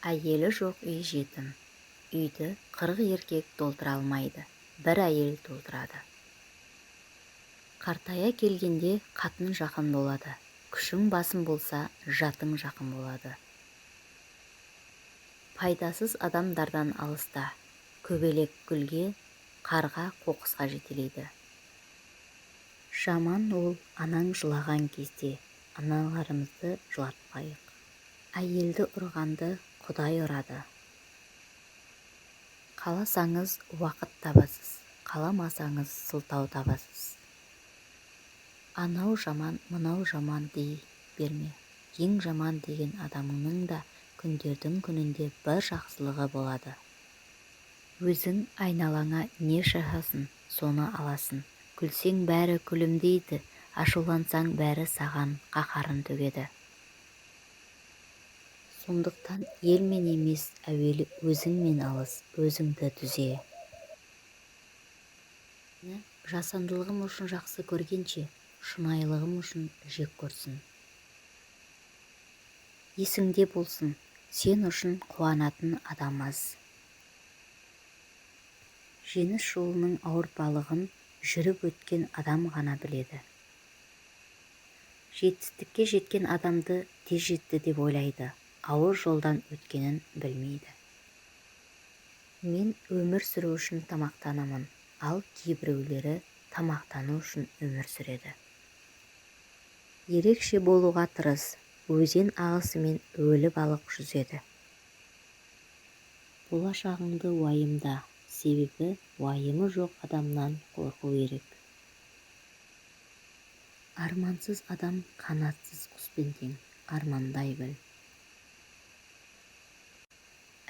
Әйелі жоқ үй жетім. Үйді 40 еркек толтыра алмайды, бір әйел толтырады. Қартая келгенде қатын жақын болады, күшің басым болса, жатың жақын болады. Пайдасыз адамдардан алыста. Көбелек гүлге, қарға қоқысқа жетелейді. Жаман ол анаң жылаған кезде. Аналарымызды жылатпайық. Әйелді ұрғанды Құдай ұрады. Қаласаңыз, уақыт табасыз, қаламасаңыз, сылтау табасыз. Анау жаман, мынау жаман дей берме. Ең жаман деген адамыңның да күндердің күнінде бір жақсылығы болады. Өзің айналаңа не шашасың, соны аласың. Күлсең, бәрі күлімдейді, ашулансаң, бәрі саған қаһарын төгеді. Сондықтан елмен емес, әуелі өзіңмен алыс, өзіңді түзе. Мені жасандылығым үшін жақсы көргенше, шынайылығым үшін жек көрсін. Есіңде болсын, сен үшін қуанатын адам аз. Жеңіс жолының ауыртпалығын жүріп өткен адам ғана біледі. Жетістікке жеткен адамды тез жетті деп ойлайды, ауыр жолдан өткенін білмейді. Мен өмір сүру үшін тамақтанамын, ал кейбіреулері тамақтану үшін өмір сүреді. Ерекше болуға тырыс. Өзен ағысымен өлі балық жүзеді. Болашағыңды уайымда, себебі уайымы жоқ адамнан қорқу керек. Армансыз адам қанатсыз құспен тең. Армандай біл.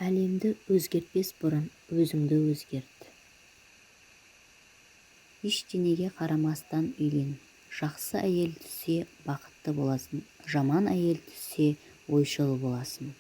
Әлемді өзгертпес бұрын өзіңді өзгерт. Ештеңеге қарамастан үйлен. Жақсы әйел түссе, бақытты боласың, жаман әйел түссе, ойшыл боласың.